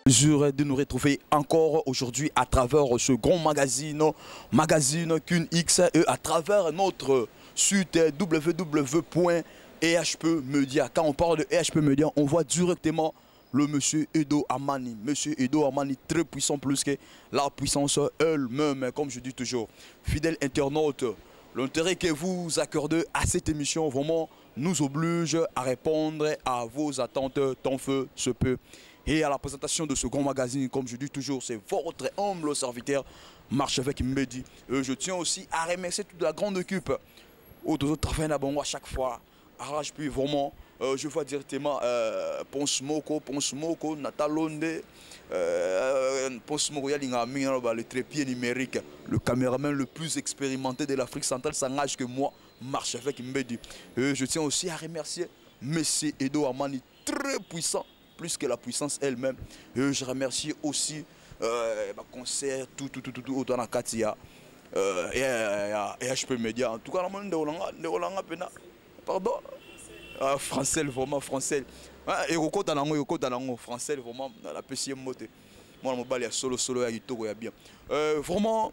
Plaisir de nous retrouver encore aujourd'hui à travers ce grand magazine, magazine Kun X, et à travers notre site www.ehp Media. Quand on parle de EHP Media, on voit directement le monsieur Edo Amani. Monsieur Edo Amani, très puissant plus que la puissance elle-même, comme je dis toujours. Fidèle internaute, l'intérêt que vous accordez à cette émission vraiment nous oblige à répondre à vos attentes tant feu se peut. Et à la présentation de ce grand magazine, comme je dis toujours, c'est votre humble serviteur, Marchevêque Mbedi. Je tiens aussi à remercier toute la grande équipe. Autres travaillent à bon à chaque fois. Arrache puis vraiment, je vois directement Ponce Moko, Ponce Moko, Natalonde, Ponce Moko, Yalinga, Minga, le trépied numérique, le caméraman le plus expérimenté de l'Afrique centrale, ça n'âge que moi, Marchevêque Mbedi. Je tiens aussi à remercier Monsieur Edo Amani, très puissant, plus que la puissance elle-même. Je remercie aussi ma concert, tout, tout, tout, tout, tout, autant la Katia, et HP Media. En tout cas, la pardon. Ah, français, vraiment, français. Ah, et au côté d'Ango, au côté d'Ango, français, vraiment, la PCM moté. Moi, mon bal, il y a solo, solo, il y a Togo, il y a bien. Vraiment,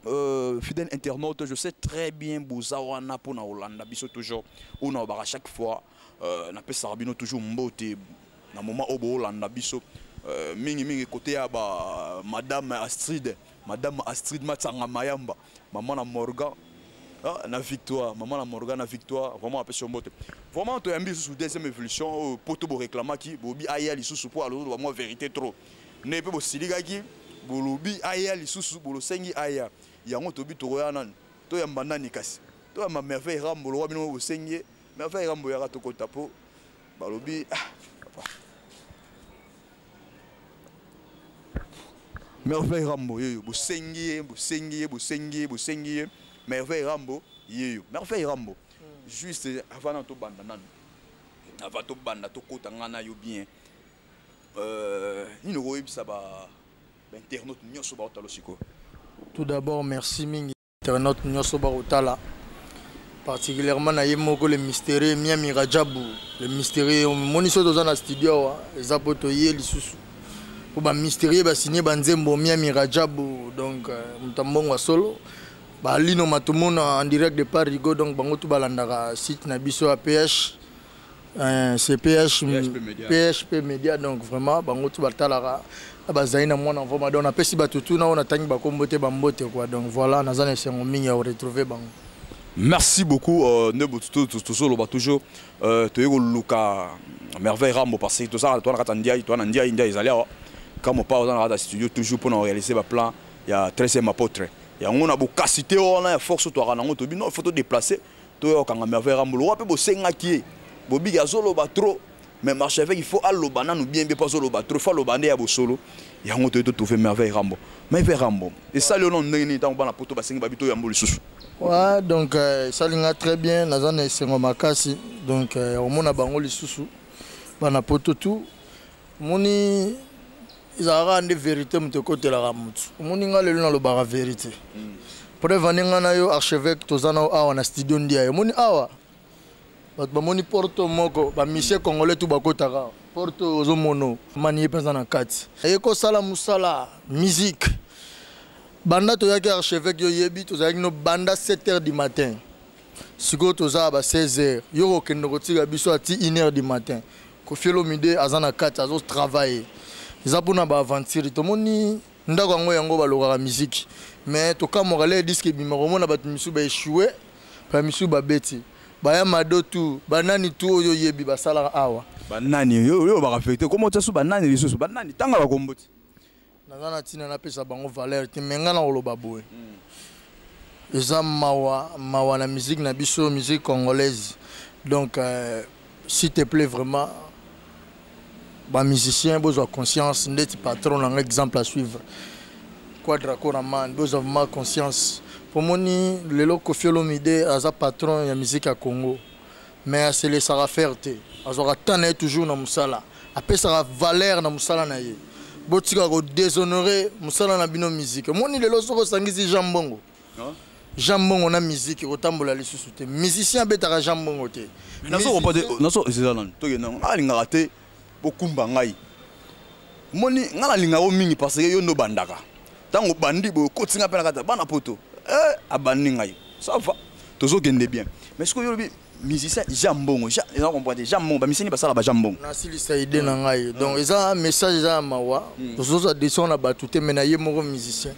fidèle internaute, je sais très bien, Bouzawana, pour na Hollande, biso toujours, ou na à chaque fois, na pesa rabino toujours mbote, na moment au Hollande, biso, mingi, mingi, côté ya ba, Madame Astrid, Madame Astrid Matsanga Mayamba, maman na Morgan. Ah, na victoire, maman na Morgan na victoire, vraiment appelle sur mbote. Vraiment to yambi sous deuxième évolution, poto bo réclama ki bobi aya lisusu po alo ba moi vérité trop. Ne pe bo silika ki bolobi aya lisusu bolo sengi aya. Yango to bi to ya nan. To yamba nani kasi. To yamba merveille rambo lo bino bo sengi, merveille rambo ya to kota po. Balobi ah, papa. Merveille rambo yo bo sengi, bo sengi, bo sengi, bo sengi. Merveille Rambo, yeyo. Merveille Rambo. Juste avant na to banda nanu. Avant to banda to kota ngana yo bien. Ni no koyebisa ba ba internaute nyonso ba otalo siko. Tout d'abord merci mingi internaute nyonso ba otala. Particulièrement na yemoko le mystérieux Miami Rajabu, le mystérieux moni so toza na studio wa eza poto ye lisusu. Po ba mystérieux ba signer ba nzembo Miami Rajabu donc mutambongo solo. Ba lino matumona en direct de Paris Go donc bango tout balandaka site na biso ya PH, c'est PH, PHP Media. PHP Media donc vraiment bango tout batalaka na bazali na mwana vraiment donc na pesi bato tout na ona tangi ba kombo te ba mbote quoi donc voilà naza na esengo mingi ya retrouver bango. Merci beaucoup ne tout, tout, tout, tout, toujours toyeko luka merveille Rambo parce que tout ça toi na kata ndiaye toi na ndiaye ndiaye ezali awa. Quand mon père dans la studio toujours pour nous réaliser ba plan il y a 13e apôtre. Il y a une capacité on a force toi na ngoto bino faut te déplacer to yo kanga merveille Rambo lo pe bo senga ki bo biga zolo ba trop mais marcher avec il faut aloba nanu bien bien pas zolo ba trop faut loba ya bosolo ya ngoto to trouver merveille Rambo merveille Rambo et ça le nom ndenge ni tango bana poto ba sengi ba bito ya mboli susu. Ouais donc ça linga très bien nazana esengo makasi donc omona bango lisusu bana poto tout moni ezalaka nde vérité moto ekotelaka motu. Omoni nga lelo nalobaka vérité. Preuve ane nga na yo archevêque toza na yo awa na studio ndia. Omoni awa bato bamoni porte moko ba monsieur congolais tout bakotaka. Porte ozomono mani ye mpenza na kati. Aye kosala mosala musique. Banda toyaki archevêque yo yebi tozalaki no banda sept heures du matin. Sikoyo toza ba seize heures. Yo kokende kotika biso ati une heure du matin. Koffi Olomide aza na kati azo travailler. Eza mpona ba aventure tomoni ndako yango yango balokaka musique mais tokamwaka le disque ebimaka omona bato misusu ba échoué ba misusu babeti baya mado tout banani tout oyo yebi basalaka awa. Banani yo yo ba affecté comment tu su banani lisusu banani tanga ba komboti naza na tina napesa bango valeur te mais nga na koloba boye. Eza mawa mawa na musique na biso musique congolaise donc s'il te plaît vraiment ba musicien bozwa conscience ndeti patron na nga exemple à suivre Quadra Koraman bozwa vraiment conscience pomoni lelo Koffi Olomide aza patron ya musique ya Congo mais aselesaka faire te azwaka temps na ye toujours na mosala apesaka valeur na mosala na ye botika ko déshonorer mosala na bino musique omoni lelo soki osangisi Jean Mbongo Hein? Jean Mbongo na musique kotambola lisusu te musicien abetaka Jean Mbongo te. Mais nazo comprendre, nazo, c'est ça, non. Toke, non. Alingaka te, bokumba ngai. Omoni nga nalingaka yo mingi parce que yo nde obandaka. Ntango obandi boye okoti nga mpe na kati ya bana poto. Eh, abandi ngai. Ça va. Tozokende bien. Mais sikoyo yo olobi musicien Jean Mbongo. Jean, eza comprendre te. Jean Mbongo, ba musicien basala ba Jean Mbongo. Nasilisa idée na ngai. Donc eza message eza ya mawa. Tozozwa décision na bato te, mais na ye moko musicien.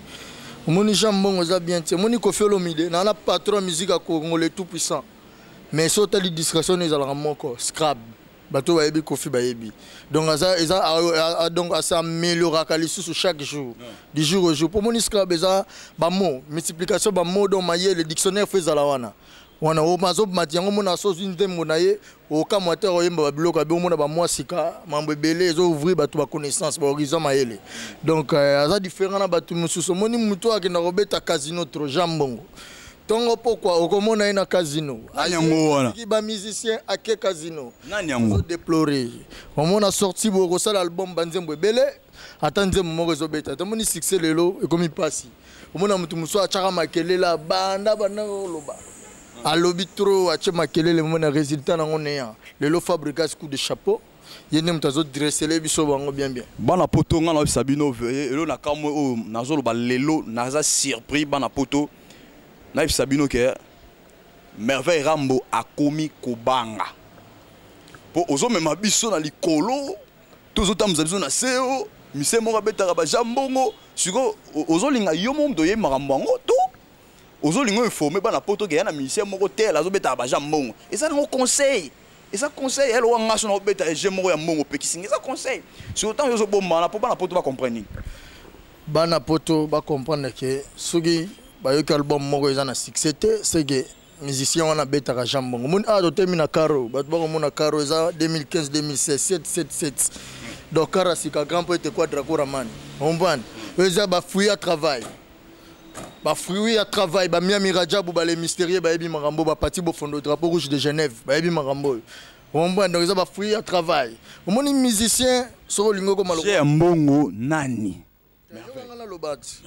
Omoni Jean Mbongo eza bien te. Omoni Koffi Olomide, na na patron ya musique ya Congo le tout puissant. Mais soki otali distraction ezalaka moko, scrap. Bato bayebi Koffi bayebi. Donc aza eza donc asamelioraka lisusu chaque jour, du jour au jour. Po omoni scrap eza ba mots, multiplication ba mots, donc mayele dictionnaire fo ezala wana. Wana o mazo mati yango mona so zwi nzembo na ye okamwa te oyemba ba biloko abe omona ba mwa sika mambo ebele ezo ouvrir bato ba connaissance ba horizon mayele. Donc aza différent na bato mosusu. Omoni moto akenda kobeta casino trop Jean Mbongo. Tongo pokwa okomona ye na casino. Nani yango wana? Ki ba musicien ake casino. Nani yango? Ozo déplorer. Omona sorti bo kosala album ba nzembo ebele ata nzembo moko ezobeta. Tomoni succès lelo ekomi pasi. Omona mutu mosusu atiaka makelele abanda banda koloba. Alobi trop atie makelele mona résultat nango néant. Lelo Fabregas coup de chapeau. Ye nde moto azo dresser biso bango bien bien. Bana poto nga na bino lelo na kamwe oyo nazoloba lelo naza surpris bana poto. Nayebisa bino ke Merveille Rambo akomi kobanga. Po ozomema biso na likolo, tozotambusa biso na seo, mise moko abetaka ba Jean Mbongo, siko ozolinga yo moko moto oyebaka makambo yango to ozolinga informer bana poto ke ya na musicien moko tel azobetaka ba Jean Mbongo. Eza nango conseil. Eza conseil, elle oyo nga so na obeta jeu moko ya mbongo pekisi eza conseil. Sur tant yozo bomba na po bana poto ba comprendre nini. Bana poto ba comprendre que soki bayoki album moko eza na succès te, c'est que musicien wana betaka Jean Mbongo. Moni ah totemi na Caro, bato bakomona Caro eza 2015 2016 7 7 7. Donc Caro sika grand poète quoi Draco Ramani. Comprendre? Eza ba fruit à travail. Ba fruit à travail, ba Miami Rajabu, ba les mystérieux, ba yebi makambo, ba Pati Bofondo, drapeau rouge de Genève, ba yebi makambo. Comprendre? Donc eza ba fruit à travail. Omoni musicien soko lingo ko maloko. Jean Mbongo nani? Nga na lobati.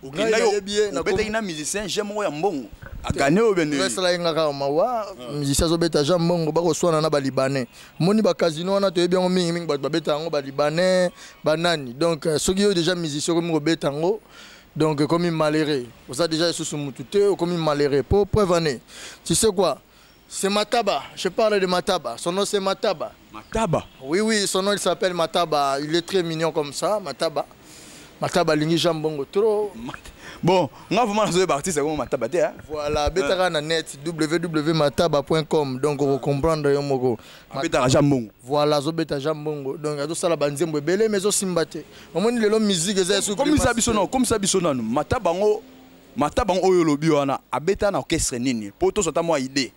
Obetaki na musicien Jean Mbongo ya mbongo. Agane oyo bende. Esala ye nga kaka mawa, musicien azobeta Jean Mbongo, bakoswana na ba Libanais. Moni ba casino wana toyebi yango mingi mingi, bato babeta yango ba Libanais, ba nani. Donc soki yo déjà musicien okomi kobeta yango, donc okomi malheureux. Oza déjà lisusu mutu te, okomi malheureux. Po preuve année. Tu sais quoi? C'est Mataba. Je parle de Mataba. Son nom c'est Mataba. Mataba? Oui, oui, son nom il s'appelle Mataba. Il est très mignon comme ça, Mataba. Mataba lingi Jean Mbongo trop. Bon, nga vraiment nazo ba artiste comme Mataba te hein. Voilà, betaka na net www.mataba point com, donc on comprendre yo moko. Betaka Jean Mbongo. Voilà, zo beta Jean Mbongo. Donc azo sala ba nzembo ebele mais zo simba te. Omoni lelo musique eza sous comme ça biso non, comme ça biso nanu. Mataba ngo, Mataba ngo oyo lobi wana abeta na orchestre nini? Po to sota moi idée.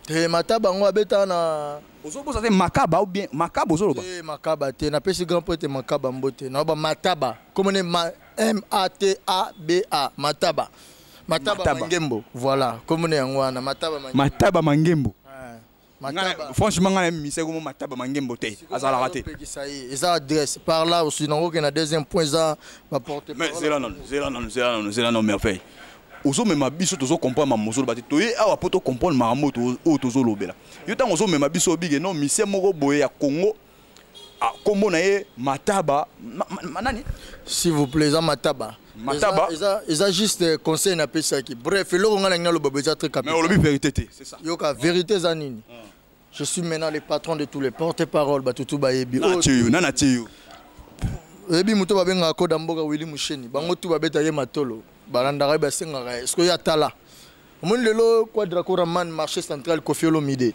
Te Mataba ngo abeta na ozobosa te Makaba ou bien Makaba ozoloba? Te Makaba te, na pesi grand poète Makaba mbote. Na ba Mataba, comme on est M A T A B A, Mataba. Mataba Mataba. Mangembo, voilà, comme on est yango wana, Mataba Mangembo. Mataba Mangembo. Ouais. Mataba. Nga, franchement nga na mise comme Mataba Mangembo te, azalaka te. Ça y est, eza adresse par là aussi nango ke na deuxième point eza ba porte Mais zela non, zela non, zela non, zela non merveille. Ozo mema biso tozo comprendre ma mozolo bati toye awa po to comprendre makambo to oyo tozo lobela. Yo tango ozo mema biso bige non mise moko boye ya Congo. Ah, kombo na ye Mataba, ma, nani? S'il vous plaît, eza Mataba. Mataba. Eza juste conseil na pesaki. Bref, eloko nga na ngi naloba eza très capital. Mais olobi vérité te, c'est ça. Yoka, vérité eza nini? Je suis maintenant le patron de tous les porte-parole, batutu bayebi. Na tiyo, na na tiyo. Oyebi moto babengaka koda mboka Willy Musheni. Bango tu babeta ye matolo. Balandaka ye, basengaka ye. Soki ya tala. Omoni lelo Quadra Koraman, marché central Koffi Olomide.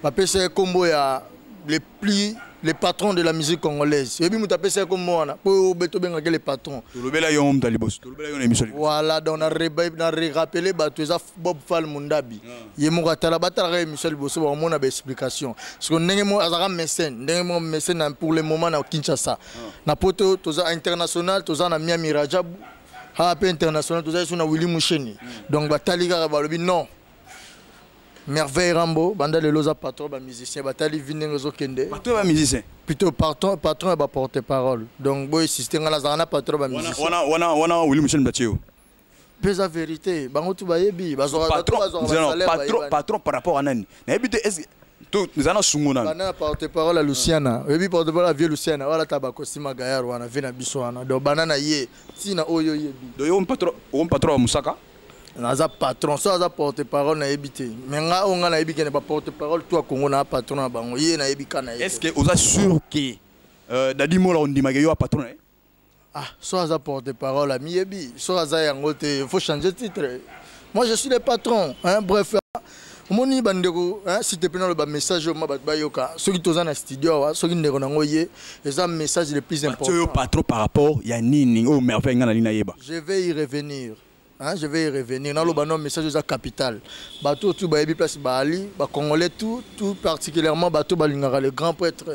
Bapesa ye kombo ya le plus le patron de la musique congolaise. Oyebi moto apesa ye kombo wana po obeto bengaka le patron. Tolobela yo moto liboso. Tolobela yo na émission liboso. Voilà, donc na rappeler bato eza Bob Fall Mundabi. Ye moko atala batalaka émission liboso ba omona ba explication. Parce que ndenge mo azaka mécène, ndenge mo mécène na pour le moment na Kinshasa. Na poto toza international, toza na Miami Rajabu. Ha pe international toza sur na Willy Musheni. Donc batali kaka balobi non. Merveille Rambo, banda lelo za patron ba musicien, batali vi ndenge ozokende. Patron ba musicien. Plutôt patron ba porte-parole. Donc boy système ngala za na patron ba musicien. Wana, wana, wana Willy Musheni batio. Pesa vérité, bango tu bayebi, bazwa Patron, bato bazwa nzela, ba salaire patron, bayebani. patron par rapport à nani? Na yebi te, est-ce que To eza na sungo nanu. Banda na porte parole ya Luciana, oyebi porte parole ya vieux Luciana wana, ata bacostume gaillard wana, vie na biso wana. Donc banda na ye ntina oyo oyebi. Donc yo patron, o patron ya mosaka. Naza patron so aza porte parole, nayebi te, mais nga oyo nga nayebi kene baporte parole to ya Congo na patron na bango, ye nayebi ka na ye. Est ce que oza sûr ke Dadi Mola ondimaka yo a patron na ye? Ah, so aza porte parole, amiyebi. So aza yango te, faut changer titre. Moi, je suis le patron, hein. Bref, omoni bandeko, hein, s'il te plaît, naloba message oyo ma bato bayoka. Soki toza na studio awa, soki ndeko nango ye, eza message le plus important. Oyo patron par rapport ya nini oyo Merveille nga nalingi nayeba? Je vais y revenir, hein, je vais y revenir. Naloba no message eza capital. Bato oyo tu bayebi place baali, bacongolais tout, tout particulièrement bato balingaka le grand prêtre,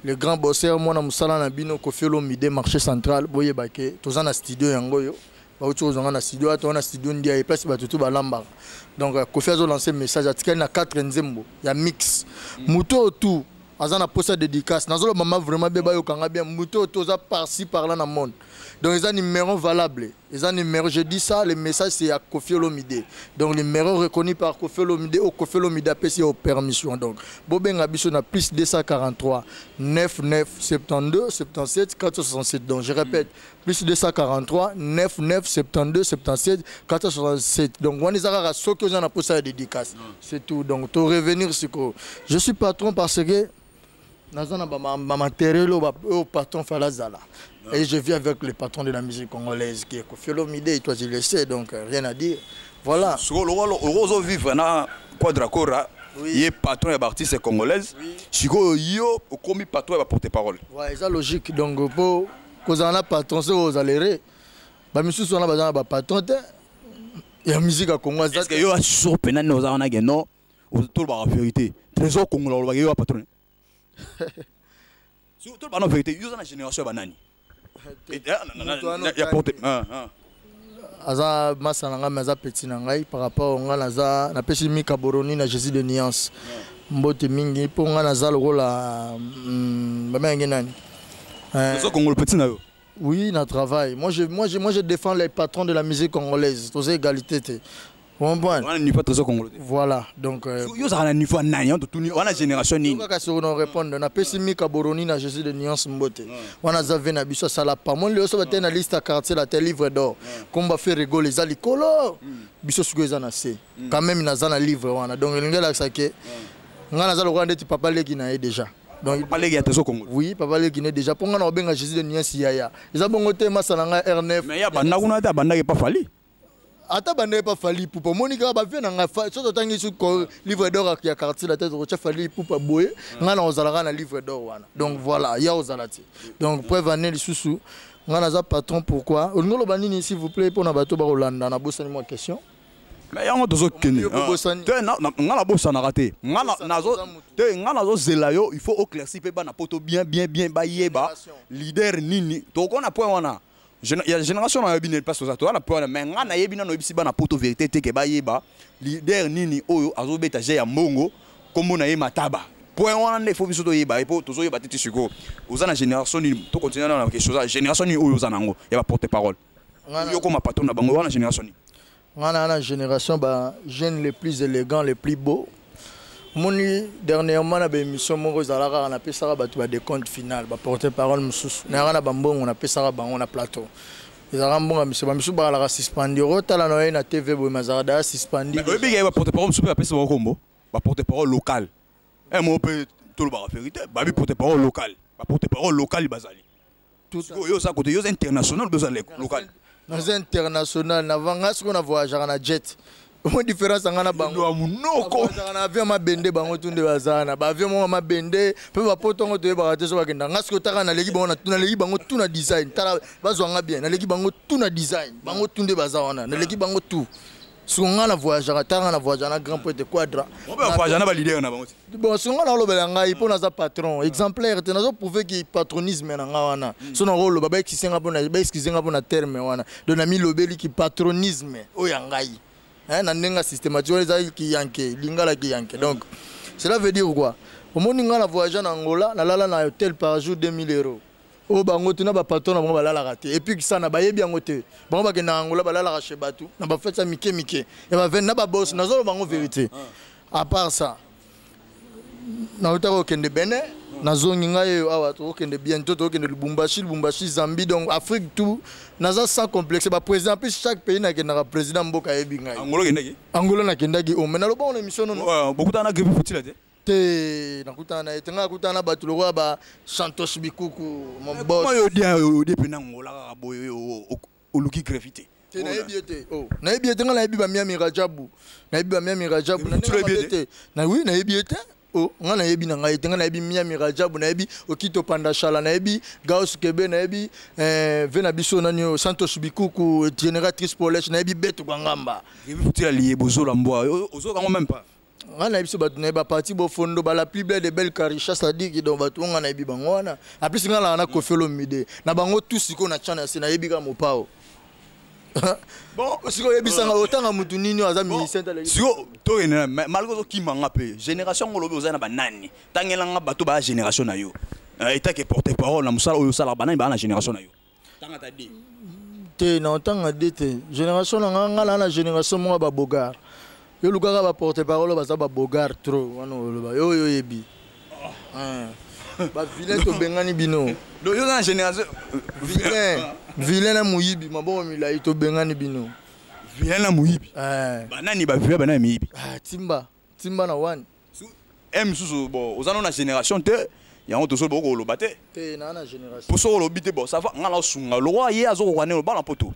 le grand bosseur, mwana mosala na bino Kofi Olomide, marché central. Boyeba ke toza na studio yango oyo bauti kozwanga na studio ata wana, studio ndia ye, place bato tu balambaka. Donc Kofi azolance message, atikali na 4 nzembo ya mix. Moto oyo tu aza na posa dédicace, nazoloba ma vraiment bien, bayokanga bien. Moto oyo toza par-ci par-là na monde, donc eza numéro valable, eza numéro, je dis ça, le message c'est ya Kofi Olomide. Donc numéro reconnu par Kofi Olomide, oyo Kofi Olomide apesi yo permission. Donc bobenga biso na plus 243 99 72 77 467. Donc je répète, plus 243 99 72 77 467. Donc wana eza kaka soki oza na posa ya dédicace, c'est tout. Donc to revenir sikoyo, je suis patron parce que naza na bamatériel oyo patron fala azala, et je vis avec le patron de la musique congolaise qui est Kofi Olomide, et toi tu le sais, donc rien à dire, voilà. Sikoyo ozovivre na Quadra Kora, ye patron ya baartiste congolaise. Sikoyo yo okomi patron ya baporte parole. Ouais, eza logique. Donc po kozala na patron, soki ozala ere bamisusu wana baza na bapatron te ya musique ya Congo aza. Est ce que yo asur mpena nde oza wana ke non, tolobaka vérité, Trésor Kongola olobaka yo ya patron? Toloba na vérité, yo oza na génération ya banani ya porte? Aza masa na ngai, mais aza petit na ngai par rapport ngai. Naza napesi Mika Boroni na Jésus de Nuance mbote mingi, mpo ngai naza lokola bamenge nani. Oza Kongolo petit na yo? Oui, na travail. Moi, je défends les patrons de la musique congolaise. Toza égalité te. Comprendre? Wana niveau Trésor Kongolo te. Voilà. Donc yo ozalaka na niveau ya nani? Totuni wana génération nini? Kaka soki na répondre, napesi Mika Boroni na Jésus de Nuance mbote. Wana aza ve na biso, asala pa. Moni lelo so batei na liste ya Quartier Latin, livre d'or. Komba fe rigole eza likolo. Biso sikoyo eza na se. Quand même naza na livre wana. Donc elingi elakisa ke nga naza lokola ndeti papa leki na ye déjà. Donc papa leki ya Trésor Kongolo? Oui, papa leki ne déjà. Mpo nga na kobenga Jésus de Nuance yaya. Eza bongo te, masa na ngai R9. Mais ya banda kuna te, abandaki epa Fally. Ata banda epa Fally Ipupa, omoni kaka bavie na ngai. So totangi su livre d'or ya Quartier Latin, tokotya Fally Ipupa boye, ngai na kozalaka na livre d'or wana. Donc voilà, ya kozala te. Donc preuve ane lisusu ngai naza patron. Pourquoi olingi oloba nini, s'il vous plaît, mpona bato bakolanda? Nabosani mwa question. Mais yango tozokende te, nga nabosanaka te. Te, nga nazozela yo, il faut oclaircir mpe bana poto bien bien bien, bayeba leader nini. Tokona point wana ya génération nayebi nini, place toza, toza na point wana. Mais nga nayebi nano, oyebisi bana poto vérité te ke bayeba leader nini oyo azobeta je ya mbongo, kombo na ye Mataba. Point wana nde faut biso toyeba ye, po tozoyeba te. Ti sikoyo oza na génération nini? Tocontinue nano na question: oza génération nini oyo oza nango ya baporte parole, yo koma patron na bango wana, génération nini? Nga na génération ba jeunes les plus élégants, les plus beaux. Omoni, dernièrement na baémission moko ezalaka kaka, napesaka bato badécompte final, baporte parole mosusu nayaka na bambongo, napesaka bango na plateau. Ezalaka mbongo miso, bamisu bakalaka suspendi. Otala na ye na TV boye, mazalaka daya suspendi. Oyebi ke baporte parole mosusu mpe bapesa bango kombo baporte parole local mo mpe. Tolobaka vérité, babi porte parole local, baporte parole local bazali. Oyo oza kote, yo oza international mpe oza local? Naza international. Navanga sikoyo na voyageaka na jet. Mo différence anga na bango, monoko na avion mabende, bango tu nde baza na baavion moko mabende mpe bapoto. Ngo toyebaka te so bakenda. Nga sikoyo taka naleki bango, naleki bango tu na design. Tala, bazwanga bien, naleki bango tu na design. Bango tu nde baza wana, naleki bango tu. Siko nga na voyageaka, tanga na voyageaka na grand poete Quadra. Voyage na baleader na bango. Bon, siko nga naolobela ngai mpo naza patron exemplaire te, nazoprouve ki patronisme na nga wana. So nakoloba, baexcuse nga mpona, baexcuse nga mpona terme wana. Donc namilobeli ki patronisme oyo ya ngai na ndenge ya systématique wana ezalaki kiyanke, lingala kiyanke. Donc cela veut dire quoi? Omoni, nga na voyage na Angola, nalala na hôtel par jour 2000 euros, oyo bango te na bapatron na bango balalaka te. Et puis kisana bayebi yango te. Bango bakendaka Angola, balalaka chez bato na bafete ya mike mike ya bavene na babos. Nazoloba bango vérité. À part ça, Nautaka kokende Benin, nazongi ngai oyo awa, tokokende bientôt, tokokende Lubumbashi, Lubumbashi, Zambie, donc Afrique tout. Naza sans complexe. Baprésident, plus chaque pays nakendaka, président mboka ayebi ngai. Angola okendaki? Angola nakendaki o, mais naloba ona émission nono. Bokutana na Griffe Futila te? Te, nakutana na ye te. Ngai nakutana na bato lokola ba Santos Bikuku, mon boss. Oyo odia, odie mpe na Angola kaka boye, oluki Griffe te? Te, nayebi ye te. Oh, nayebi ye te. Ngai nayebi bamiami Rajabu, nayebi bamiami Rajabu na ndenge mabe te. Na oui, nayebi ye te. Oh, ngai nayebi na ngai te. Ngai nayebi Miami Rajabu, nayebi Okito Pandashala, nayebi Gaos Kebe, nayebi ve na biso nani oyo, Santos Bikuku, génératrice Polesh, nayebi Betu Kwangamba. Griffe Futila liye bozola mbwa ozokango même pas. Ngai nayebi so bato nayebi baparti Bofondo, bala plus belle de belle Karisha Sadiki. Donc bato oyo ngai nayebi bango wana. En plus ngai nalaka na Kofi Olomide na bango tout. Sikoyo na tya na se, nayebi kaka Mopao. Bon. Sikoyo oyebisanga, otanga mutu nini oyo aza musicien te? Sikoyo tokende, malgré ozokimanga mpe génération yango, olobi oza na banani? Tangelanga bato baya génération na yo etake porte parole na mosala oyo osalaka. Banani baya na génération na yo? Tanga ta de. Te, na otanga de te. Génération na nga, nga na génération moko ya babogar. Yo lukaka baporte parole oyo baza babogar trop wana, oloba yo oyo oyebi bavilain, tobengani bino. Donc yo oza na génération Vilain, vilain na moyibi, maboko milai, tobengani bino. Vilain na moyibi? Eh. Banani bavilain, banani miyibi? Ah, timba timba na wani. E mosusu, bon, oza no na génération te, yango tozoloba, okoloba te. Te, naa na génération. Po soki olobi te, bon, ça va, nga na osunga lokwa ye azokoka nde bana poto.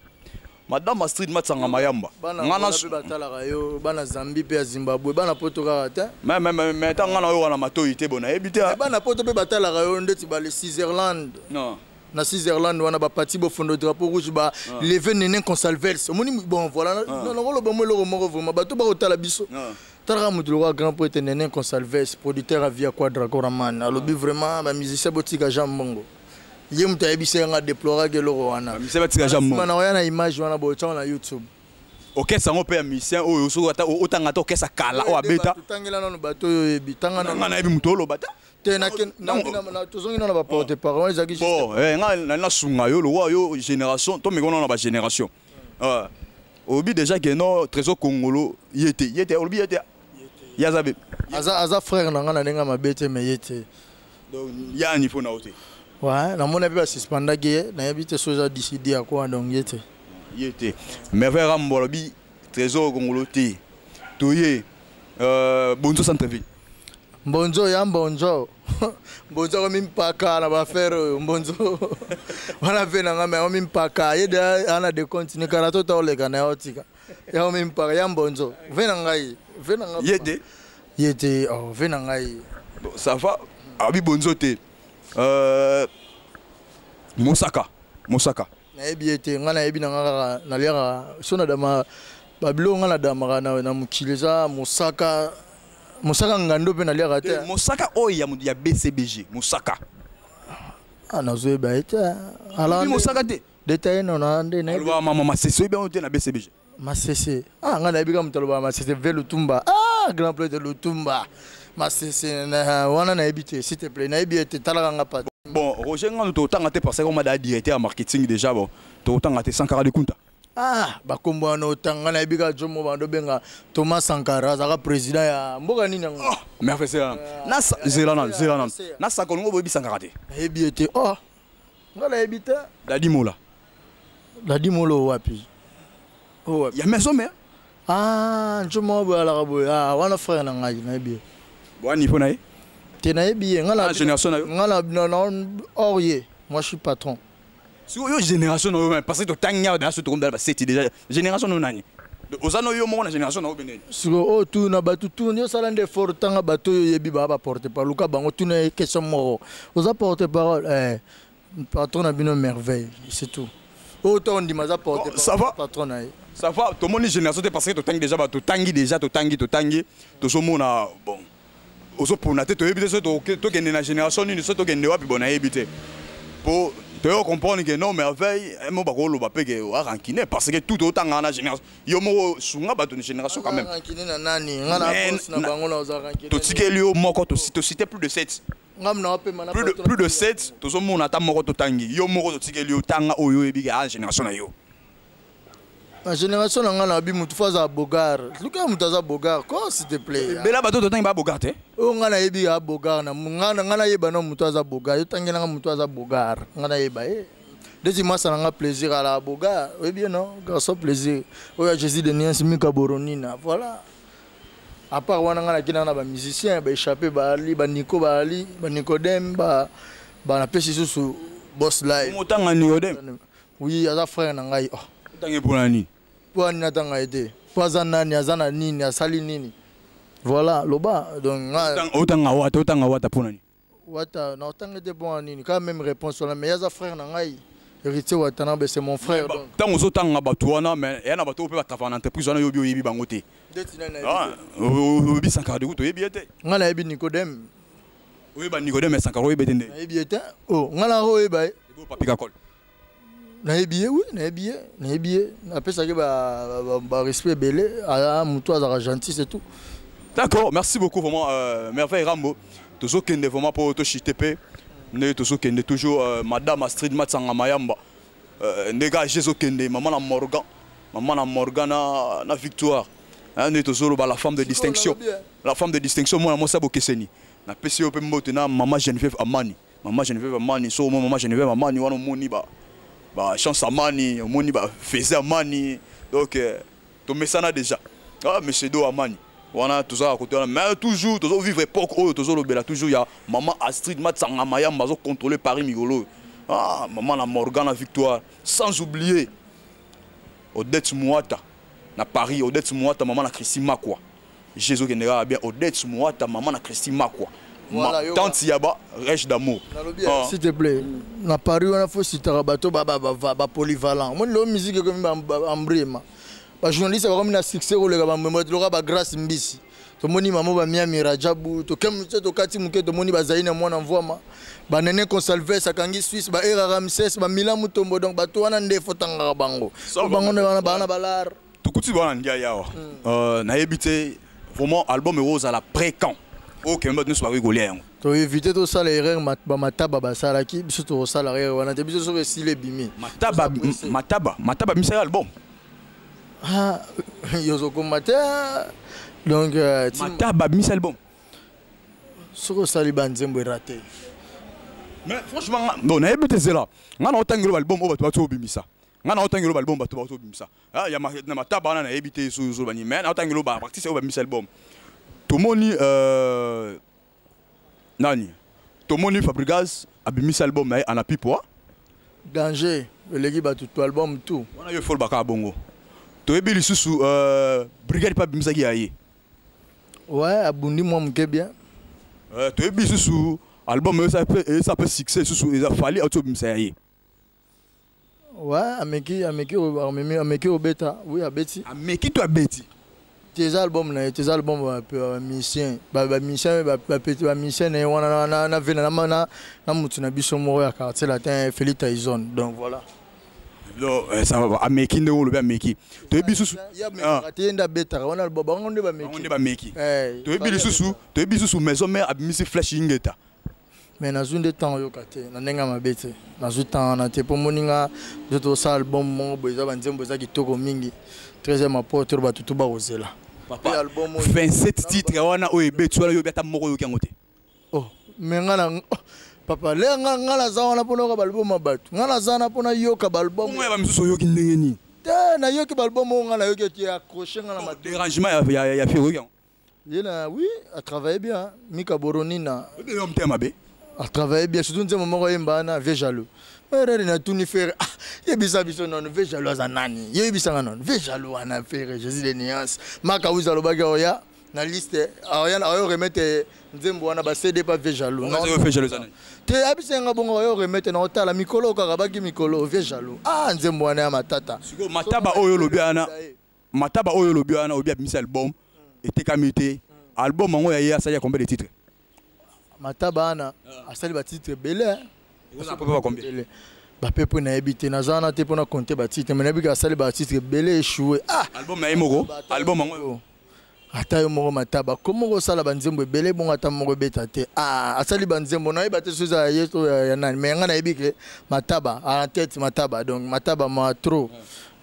Madame Astrid Matsanga Mayamba. Bana Angola mpe batalaka yo, bana Zambie mpe ya Zimbabwe, bana poto kaka te. Mais ntango nga na oyo wana matoi te, bon, nayebi te. Bana poto mpe batalaka yo, ndeti bale Switzerland. Non. Na Switzerland wana, bapati Bofondo, drapeau rouge, ba leve Nene Consalvels, omoni. Bon, voilà, nakoloba mo eloko moko vraiment, bato bakotala biso. Talaka moto lokola grand prêtre Nene Consalves, producteur ya Via Quadra Coraman, alobi vraiment bamusicien botika Jean Mbongo. Ye moto ayebisi yanga, déploraki eloko wana. Bamusicien batika Jean Mbongo. Na oya na image wana, botiango na YouTube. Orchestre yango mpe ya musicien oyo, soki ata otanga ata orchestre kala oyo abeta. Totangela nano bato oyo oyebi, tanga. Nga nayebi moto oloba te. Te, tozongi nano baporte parole ezalaki. Bon, nga nali nasunga yo lokwa yo génération, tomeka nano na bagénération. Olobi déjà ke non, Trésor Kongolo ye te, ye te, olobi ye te, ye aza be. Aza frère na nga na ndenge mabe te, mais ye te. Donc ya niveau na yo te. Ouais, namoni mpe basuspendaki ye, nayebi te so eza décidé ya kwa, donc ye te. Ye te. Merveille Rambo alobi Trésor Kongolo te. Toye Bonzo centre-ville. Mbonzo ya mbonzo, mbonzo akomi mpaka na bafere oyo. Mbonzo wana mpe na nga, me akomi mpaka ye de ana de continue kala to taoleka na ye, otika yakomi mpaka ya mbonzo ve na ngai, ve na ngai. Ye te. Ye te, oh, ve na ngai. Bon, ça va, abi Bonzo te. Mosaka, Mosaka. Nayebi ye te. Ngai nayebi na nga kaka naliaka so nadama babiloko. Ngai nadamaka na mokili eza mosaka, mosaka ngando mpe naliaka te. Mosaka oyo ya BCBG, Mosaka. Ah, nazoyeba ye te. Mosaka te. Détaille nono nde. Alobaka mama Masese, oyebi yango te na BCBG? Masese, ah, ngai nayebi kaka moto alobaka masese, ve Lutumba. Ah, grand prêtre Lutumba. Masese wana nayebi te, s'il te plaît, nayebi ye te, talaka nga pa. Bon, Roger Ngano totanga te parce que on a directeur ya marketing déjà. Bon, totanga te. Sankara de Kunta. Ah, bakombo wana otanga, nayebi kaka jomo bando benga Thomas Sankara, azalaka président ya mboka nini yango. Oh, merveille, zela na zela na zela na na sakolongo, boyebi Sankara te? Nayebi ye te. Oh, nga nayebi te. Dadi Mola. Dadi Mola wapi? Oh, wapi? Ya Maison Mère. Ah, nzomo boye alaka boye. Ah, wana frère na ngai, nayebi ye. Bo niveau na ye? Te, nayebi ye. Nga na génération na yo? Nga na or ye, moi je suis patron. Si oyo génération na yo, parce que totangi awa so tokomdala baseti déjà. Génération na yo nani? Oza no yo moko na génération na yo beneni? Sikoyo oyo tuna bato, tuna, osala nde effort, tanga bato oyo oyebi baa baporte parole, luka bango, tuna ye question moko: oza porte parole? Eh, patron na bino Merveille, c'est tout. Oyo to ondima aza porte. Ça va. Patron na ye. Ça va, tomoni génération te parce que totangi déjà bato, totangi déjà, totangi, totangi, tozomona. Bon, ozopona te, toyebi te so tokende na génération nini, so tokende wapi. Bon, nayebi te, po toyo comprendre que non, Merveille mo bakoloba mpe ke arancune parce que tout otanga na génération yo moko, sunga bato na génération quand même. Rancune na nani? Nga na boss na bango, na oza rancune? Totikeli yo moko, tocité plus de 7. Ngam na wapema na Plus de 7, tozomona ata moko totangi. Yo moko totikeli yo, tanga oyo oyebi ke a génération na yo. Na génération na ngai, nayebi motu fo azala bogar. Luka moto aza bogar ko, s'il te plaît. Bela bato totangi ba bogar te. Oyo ngai nayebi ya bogar na ngai, nayeba no moto aza bogar. Yo tangelanga moto aza bogar, ngai nayeba ye. Ndeti masa na nga Plaisir ala bogar, oyebi ye no, garçon Plaisir oyo ya Jésus de Niance, Mika Boronina, voilà. À part wana, ngai nakendaka na bamusicien baéchappé, baali baniko, baali banicodème, banapesi susu Boss Live. Otanga Nicodème? Oui, aza frère na ngai, oh. Otangi mpona nini? Mpo ani natanga ye te? Mpo aza nani? Aza na nini? Asali nini? Voilà, loba donc nga. Otanga Wata, otanga Wata mpona nini? Wata na otanga te mpo nini? Kaka même réponse wana, mais aza frère na ngai. Héritier Watanabe, c'est mon frère, donc. Ntango ozotanga bato wana, mais eya na bato oyo mpe batravaka na entreprise wana, yobi oyebi bango te. Ndeti nani? Ah, oyebi Sankara de kutu, oyebi ye te. Ngai nayebi Nicodème. Oyeba Nicodème, mais Sankara oyebi te nde? Nayebi ye te. Oh, ngai nako oyeba ye. Papi Kakol? Nayebi ye, oui, nayebi ye, nayebi ye. Napesaki barespect ebele. Aya motu azalaka gentil, c'est tout. D'accord, merci beaucoup vraiment, Merveille Rambo. Tozokende vraiment mpo toshite mpe nde tozokende toujours, madame Astrid Matsanga Mayamba, ndenge age ezokende, mama na Morgan, mama na Morgan na Victoire. Hein, nde tozoloba la femme de distinction, la femme de distinction, mwana mwasi abokeseni. Napesi yo mpe mbote na mama Geneviève Amani, mama Geneviève Amani. So omoni mama Geneviève Amani wana, omoni ba chance Amani, omoni ba Feze Amani. Donc tomesana déjà. Ah, monsieur Do Amani wana, tozalaka kote wana, mais toujours tozovivre époque oyo tozolobela toujours ya mama Astrid Matsanga Mayamba, azocontrôle Paris mikolo oyo. Ah, mama na Morgan na Victoire, sans oublier Odette Muata na Paris. Odette Muata, mama na Christi Makwa, Jésus okende kaka bien. Odette Muata, mama na Christi Makwa. Voilà, yoka. Tante ya ba Rêche d'amour. Nalobi, Ah. s'il te plaît, na Paris wana fo sitaka bato bapolyvalent. Omoni lelo musique ekomi ambrema, bajournaliste bakomi na succès koleka bamemo loka bagrâce mbisi. Tomoni mamo bamiami Rajabu, tokemi te, tokati moke, tomoni bazali na mwana mvwama, banene Consalves akangi Suisse, baera Ramses, bamila Mutombo. Donc bato wana nde fotangaka bango. Ça bango nde wana baa na balare. Tokuti wana ndia yawa. Nayebi te vraiment, album oyo ozala prêt quand? Okende bato nyonso bakoki kolia yango? Toévite tosala erreur bamataba basalaki. Biso tokosala erreur wana te. Biso soki esili, ebimi. Mataba, Mataba, Mataba misala album? Ah, yozokoma te. Donc Mataba misa album? Soki osali banzembo erate. Mais franchement non, nayebi te. Zela, nga na otangelo baalbum oyo bato bati obimisa, nga na otangelo baalbum bato bati obimisa. Ah, ya na Mataba wana nayebi te so ozoloba nini, mais na otangelo baartiste oyo babimisa album. Tomoni nani, tomoni Fabrigaz abimisa album na ye Anapipwa. Danger eleki bato to album tout. Wana yo efolo bakaka bongo. Toyebi lisusu Brigade mpe abimisaki ya ye. Ouais, abundi mwa moke bien. Toyebi lisusu album oyo eza mpe succès lisusu, eza Fali auti obimisa ya ye. Ouais, ameki, ameki, ameki obeta, oui, abeti. Ameki to abeti? Te, eza album na ye te, eza album bamusicien, bamusicien, bapeti, bamusicien na ye wana na vena na mutu na biso moko ya Quartier Latin, Félix Tyson. Donc voilà. Donc ça va, ameki nde olobi ameki. Toyebi lisusu. Ye amekaka te, ye nde abetaka wana, bango nde bango bameki. Nde bameki. Eh, toyebi lisusu, toyebi lisusu Maison Mère abimisi Flèche Ingeta. Mais nazwi nde ntango oyoka te na ndenge ya mabe te. Nazwi ntango wana te mpo moninga nde tosala album moko boye, eza banzembo, eza kitoko mingi. 13e apôtre, bato tu bakozela. Papa, Mpe album oyo 27 titre wana oyo ebeti wana, yobi ata moko oyoki yango te? Oh, mais nga na, oh, papa le nga naza wana mpona yoka baalbum ya bato. Nga naza wana mpona yoka baalbum. Bongo ya bamisusu oyoki ndenge nini? Te, nayoki baalbum oyo nga nayoki eti accroche nga na mato. Dérangement ya fi, oyoki yango? Ye na, oui, atravaille bien, hein. Mika Boronina. Oyebi yo motema mabe. Atravaille bien, surtout nzembo moko oyemba wana, Vie Jaloux. Erere natuni Ferre, ah, yebisa biso nono, Vie Jaloux aza nani? Yebisanga nono Vie Jaloux wana. Ferre, Jésus de nuance, Maka Wiz alobaki oya na liste, aoya aoyo remettre nzembo wana bacd pa Vie Jaloux. Oyo Vie Jaloux eza nani? Te, abisenga bongo, oyo remettre na otala mikolo kaka baki mikolo Vie Jaloux. Ah, nzembo wana ya matata. Sikoyo Mataba oyo olobi wana, Mataba oyo olobi wana, obi abimisi album etekami te. Album yango ya ye asali ya combien de titres? Mataba wana asali batitre ebele, hein. Ekozala peu ba combien? Ebele. Bapepe nayebi te, naza wana te mpona compte batitre, mais nayebi ke asali batitre ebele, échoué, ah. Album na ye moko, album yango. Ata yo moko Mataba komo kosala banzembo ebele bongo, ata moko ebeta te. Ah, asali banzembo, nayeba te so eza ya ye to ya nani, mais ngai nayebi ke Mataba en tête, Mataba, donc Mataba ma trop.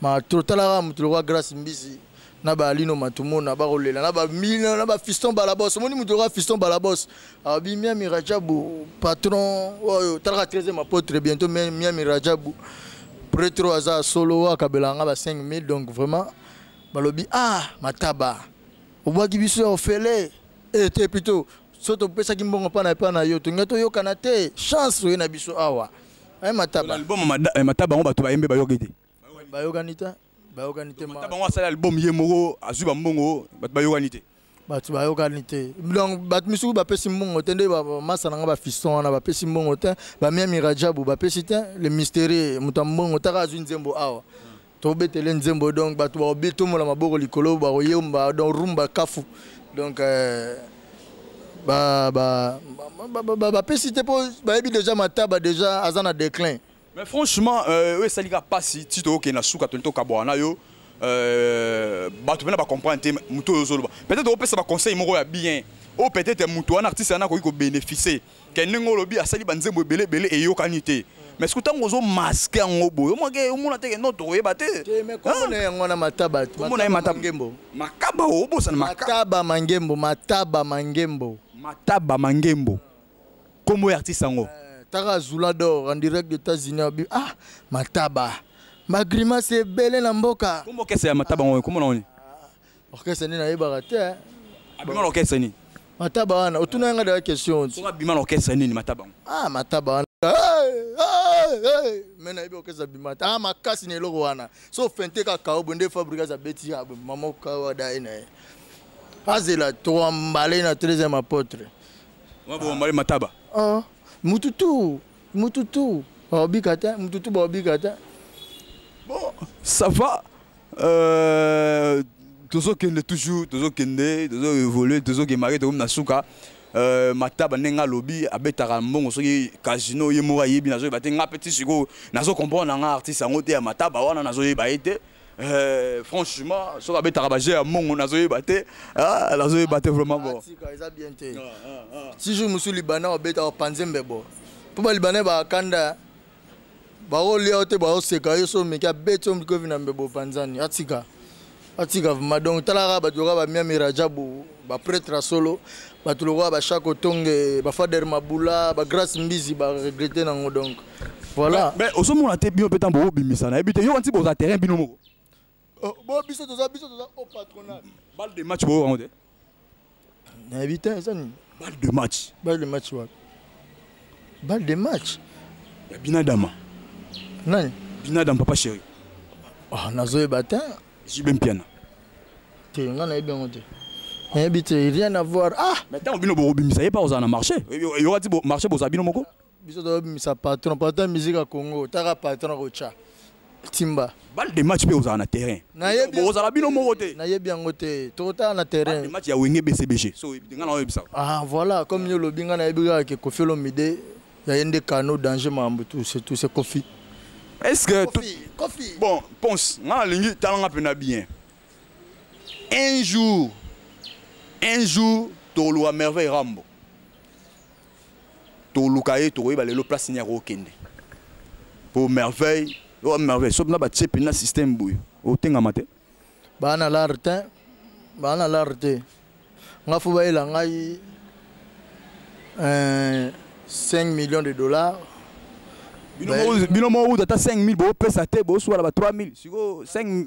Ma totalaka moto lokwa Grâce Mbisi na baalino Matumona, bakolela na bamina na bafiston Balabos. Omoni moto lokwa Fiston Balabos abi Miami Rajabu, patron oyo talaka 13e apôtre, bientôt Miami Rajabu, prêtre oyo aza solo, oyo akabelanga ba 5000. Donc vraiment balobi: "Ah, Mataba, obwaki biso ya ofele e te." Plutôt so topesaki mbongo mpa na epa na yo, tolingai toyokana te. Chance oye na biso awa. Aye Mataba. Album Mataba yango, bato bayembe, bayoki te. Bayokani te, bayokani te. Mataba yango asali album ye moko, azwi bambongo, bato bayokani te. Bato bayokani te. Donc bato misusu bapesi mbongo te, nde bamasa na nga bafiston wana bapesi mbongo te, bamiami Rajabu bapesi te. Le mystérieux, moto ya mbongo, taka azwi nzembo awa, tobetele nzembo. Donc bato bakotomola maboko likolo, bakoyemba, donc rumba kafu. Donc bapesi te mpo bayebi déjà Mataba déjà aza na déclin. Mais franchement, oyo esalika mpasi ti tookende na suka, toni tokabwana na yo. Bato mpena bacomprendre te moto oyo ozoloba. Peut-être opesa baconseil moko ya bien oyo, peut-être moto wana, artiste wana, akoki kobénéficie ke ndenge olobi asali banzembo ebele ebele eyokani te. Mais soki ntango ozomasquer yango boye, omwake omona teke no tokoyeba te. Kombo na yango wana Mataba. Kombo na ye Mataba. Mangembo. Makaba, obosana Makaba. Mataba Mangembo, Mataba Mangembo. Mataba Mangembo, kombo ya artiste yango. Taka Zula d'or en direct des États-Unis abi: "Ah, Mataba, bagrimace ebele na mboka." Kombo orchestre ya Mataba yango, kombo na oni? Orchestre nde nayebaka te. Abima na orchestre nini? Mataba wana, otuna yanga deya question. Soki abima na orchestre nini, Mataba yango? Ah, Mataba wana me nayebi orchestre abima te. Ah, makasi na eloko wana, so fente kaka obo nde Fabrigas abeti mama kawada ye na ye, azela toambale na 13e apôtre. Wabomba Mataba. Ah, mututu mututu baobika te, mututu baobika te. Bon, ça va, tozokende toujours, tozokende, tozoévolue, tozokemake, tokomi na suka. Mataba, ndenge alobi, abetaka mbongo soki casino, ye moko ayebi. Nazoyeba te, nga mpe ti sikoyo nazocomprendre na nga artiste yango te ya Mataba wana, nazoyeba ye te. Franchement, soki abetaka baje ya mbongo, nazoyeba te. Ah, nazoyeba te vraiment. Bon. Atika, eza bien te. Si jour mosusu Libanais obetaka panze mbebo, mpo balibanais bakanda, bakolia yo te, bakoseka yo. So omeki, abeti yo mikovi na mbebo, panzani. Atika, atika vraiment. Donc talaka bato lokola bamiami Rajabu, baprêtre ya solo, bato lokola bashako Tonge, bafader Mabula, bagrace Mbizi, baregretter nango. Donc voilà. Mais ozomona te, bino mpe ntango bobimisa, nayebi te, yo wanti boza terrain bino moko. Oh, bo biso toza, biso toza au patronat. Balle de match, boyokango te? Nayebi te, eza nini? Balle de match. Balle de match wapi? Balle de match? Ya Binadama. Nani? Binadam, papa chéri. Oh, nazoyeba te. Jibe Mpiana. Te, nga nayebi yango te, nayebi te, rien à voir. Ah. Mais ntango bino bokobimisa, ye mpa kozala na marché, yoka ti marché bozala bino moko. Biso tozobimisa patron, patron musique ya Congo. Taka patron kotya timba. Balle de match mpe ozala na terrain. Nayebi. Bozala bino moko te. Nayebi yango te, tokotala na balle terrain. De match ya Wenge BCBG, so nga na oyebisa. Ah voilà, comme yo olobi, nga nayebi kaka ke Kofi Olomide ya ye nde kano danger, makambo tout, c'est tout, c'est Kofi. Est ce que Kofi, Kofi. Bon, pense nga nalingi talanga mpena bien. Un jour, un jour tokoluka Merveille Rambo, toluka ye, tokoyeba lelo place nini akokende po Merveille oyo. Merveille, soki na batie mpena système boye, otengama te. Baa na lar te, baa na lar te. Nga fo bayela ngai 5 millions de dollars. Bino moko uta ata 5000 bopesa te, boswala ba 3000 sikoyo 5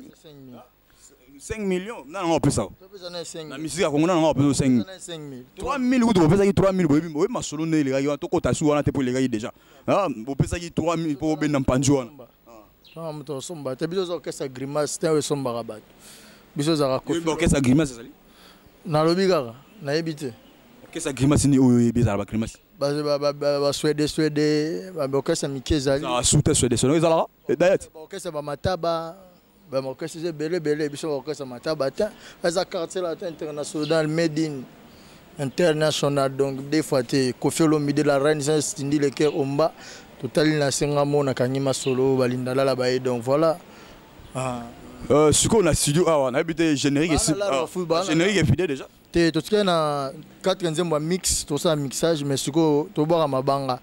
5 millions na nango opesa. Topesa na 5. Na misika ya Kongo na nango opesa 5. 5000. 3000 kutu bopesaki 3000. Boyebi, boyebi masolo nde elekaki wana. Tokota su wana te mpo elekaki déjà. Ah, bopesaki 3000 mpo bobenda mpanzi wana. Ntango moto osomba te, biso oza orchestre grimace te oyo esombaka bato. Biso ozalaka Kofi. Oyebi orchestre grimace ezali? Nalobi kaka nayebi te. Orchestre grimace nini oyo oyebi ezala bagrimace? Baswede swede, baorchestre mike ezali. Sute swede swede ezalaka dayat. Baorchestre bamataba, baorchestre eza ebele ebele. Biso baorchestre mataba te, eza Quartier Latin International, made in international. Donc deux fois te, Kofi Olomide, la reine saint Stindi Leker Omba, totali na senga mo nakangi masolo balinda lala baye. Donc voilà, ah. Sikoyo na studio awa, nayebi te, générique esi Bana lala fu, bana. Générique efide déjà. Te, totikali na 4 nzembo ya mix, tosala mixage, mais sikoyo tobwaka mabanga.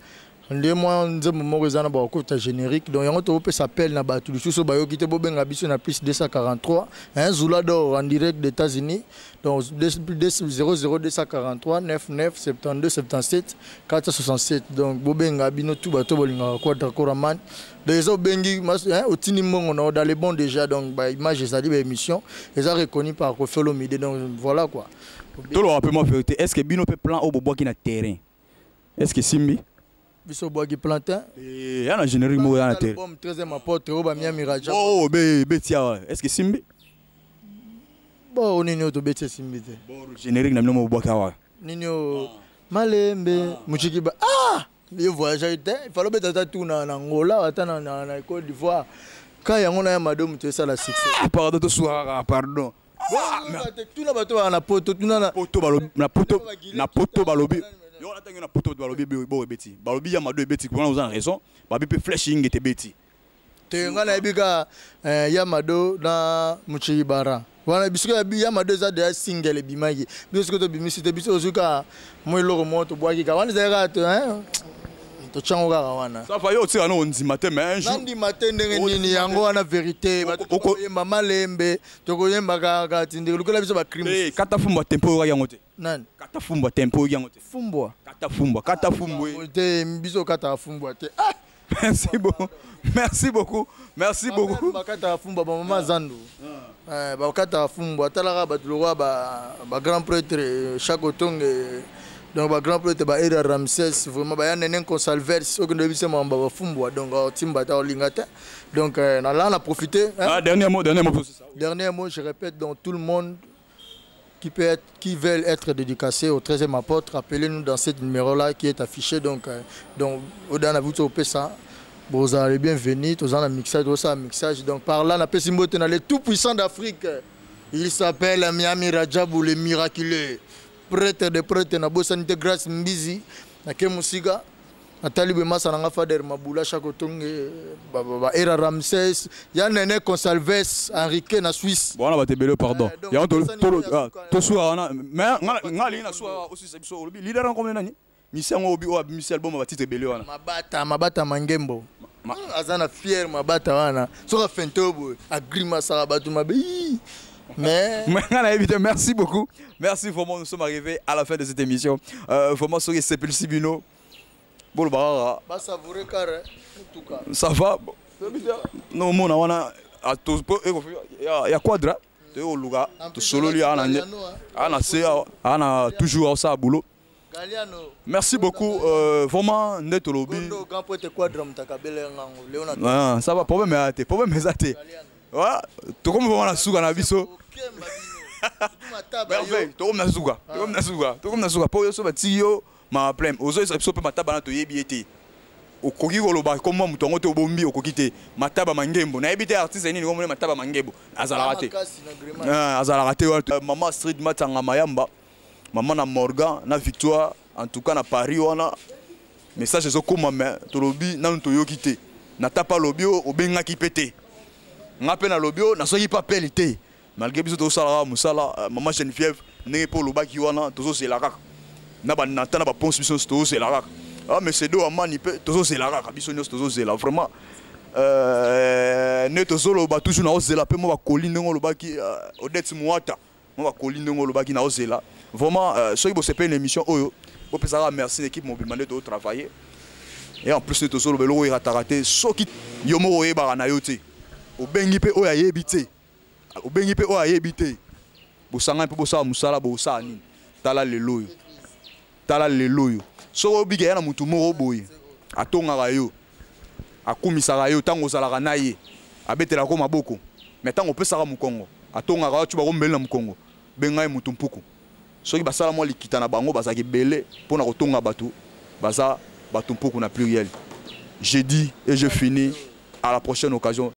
Nde mwa nzembo moko eza na bakokota générique. Donc yango tokopesa appel na bato lisusu oyo bayoki te, bobenga biso na plus 243, hein, Zula d'or en direct des États-Unis. Donc 00243 99 72 77 467. Donc bobenga bino tout bato bolingaka Quadra Koraman. Donc eza obengi, hein, otindi mbongo na dans les bons déjà. Donc baimage ezali, baémission eza reconnu par Koffi Olomide. Donc voilà quoi. Toloba mpe mwa vérité, est ce que bino mpe plan oyo bobwaki na terrain, est ce que simbi? Biso bwaki plantain. Ya na générique moko ya na terrain. Album 13e apôtre oyo bamiami Raja. Oh, beti awa, est ce que simbi? Bo nini oyo tobeti esimbi te? Générique na bino moko bobwaki awa. Nini oyo malembe muchikiba, ah, ye voyage te, il fallait obeta ata tu na Angola, ata na Côte d'Ivoire ka yango na ya Mado, moto esala succès. Ah, pardon, tosukaka, pardon. Tuna bato baa na poto, tuna na poto balobi, na poto, na poto balobi yo natangi na poto balobi bo ebeti, balobi ya Mado ebeti wana, oza na raison. Babi mpe flèche ingete ebeti. Te, ngai nayebi ka ya Mado na Muchikibara wana. Biso ya Mado eza deya single ebimaki. Biso soki tobimisi te, biso ozwi kaka mwa eloko moko tobwaki kaka wana, ezali kaka totyango kaka wana. Ça va, yo otika no ondima te, mais un jour Nandima te ndenge nini? Yango wana vérité. Bato tokoyemba malembe, tokoyemba kaka tindeki lukola biso bacrime. Kata fumbwa tempo oyokaki yango te? Nani? Kata fumbwa tempo oyoki yango te? Fumbwa? Kata fumbwa, kata fumbwa. Te, biso okataka fumbwa te, ah! Merci beaucoup, merci beaucoup, merci beaucoup. Bakataka fumbwa bamama zandu, bakataka fumbwa. Atalaka bato lokwa bagrand prêtre chaque otonge. Donc bagrand prêtre baera Ramsès, vraiment baya nene Consalvers, oyo kende oyebisa makambo bafumbwa. Donc otimba ta olinga te. Donc nala na profiter. Ah, dernier mot, dernier mot. Dernier mot, je répète, donc tout le monde qui veulent être dédicacés au 13e apôtre, appelez-nous dans ce numéro-là qui est affiché. Donc, au ça, vous allez bienvenue, tous en mixage, tout ça mixage. Donc, par là, on a les tout puissant d'Afrique. Il s'appelle Miami Rajabou, le miraculeux. Prêtre de prêtre, na bosanité grâce Mbizi, na Kemusiga. Natali boye masa nanga Fader Mabula, Chako Tonge, baera Ramsès, ya Nene Consalves Henrique na Suisse. Bon, wana bato ebele, pardon. Yango tosuka wana, mais nga alingi na suka osisa biso. Olobi leader yango komene nani? Misi yango obi oyo abimisi album batitre ebele wana. Mabata, Mabata Mangembo. Aza na fier mabata wana, soki afente oyo boye agrimasaka bato mabe, mais Mais nga te, merci beaucoup, merci vraiment. Nous sommes arrivés à la fin de cette émission. Vraiment, soki esepelisi bino, boloba kaka. Basavoure kare tuka. Ça va, no omona wana ya Quadra toyoluka, tosololi awa na se awa na toujours aosala boulot. Merci beaucoup, vraiment nde tolobi. Ah, ça va, problème eza te, problème eza te. Tokomi vraiment na suka na biso. Merveille, tokomi na suka, tokomi na suka, tokomi na suka. Mpo yo so batiki yo ma problème, ozoyesa biso mpe mataba na toyebi ye te. Okoki koloba komba moto yango te, obombi, okoki te. Mataba Mangembo, nayebi te artiste nini komona Mataba Mangembo azalaka te, azalaka te. Mama Astrid Matanga Mayamba, mama na Morgan na Victoire, en tout cas na Paris wana message ezokóma, mais tolobi nanu toyoki te. Natapa alobi oyo obengaki mpe te, nga mpe nalobi oyo nasoki mpe apele te, malgré biso tozosalaka mosala. Mama Geneviève, ndenge mpe olobaki wana, tozozela kaka na banata na baponse, biso nyonso tozozela kaka. Ah, mais do amani mpe tozozela kaka, biso nyonso tozozela vraiment. Nde tozoloba toujours, naozela mpe mo bakoli ndenge olobaki, Odette Muata, mo bakoli ndenge olobaki, naozela vraiment. Soki bosepeli na émission oyo, bopesaka merci na équipe mobimba nde tozotravailler. Et en plus nde tozoloba, eloko erataka te. Soki yo moko oyebaka na yo te, obengi mpe oyo ayebi te, obengi mpe oyo ayebi te, bosangani mpe bosala mosala. Bosala nini? Tala lelo oyo, tala lelo oyo, soki obika ya na motu moko boye atongaka yo, akumisaka yo ntango ozalaka na ye, abetelaka maboko, mais ntango opesaka mokongo, atongaka yo, ti bakombeli na mokongo, benga ye motu mpuku. Soki basala mwa likita na bango, bazalaka ebele mpona kotonga bato, baza bato mpuku na pluriel. Je dis et je finis, à la prochaine occasion.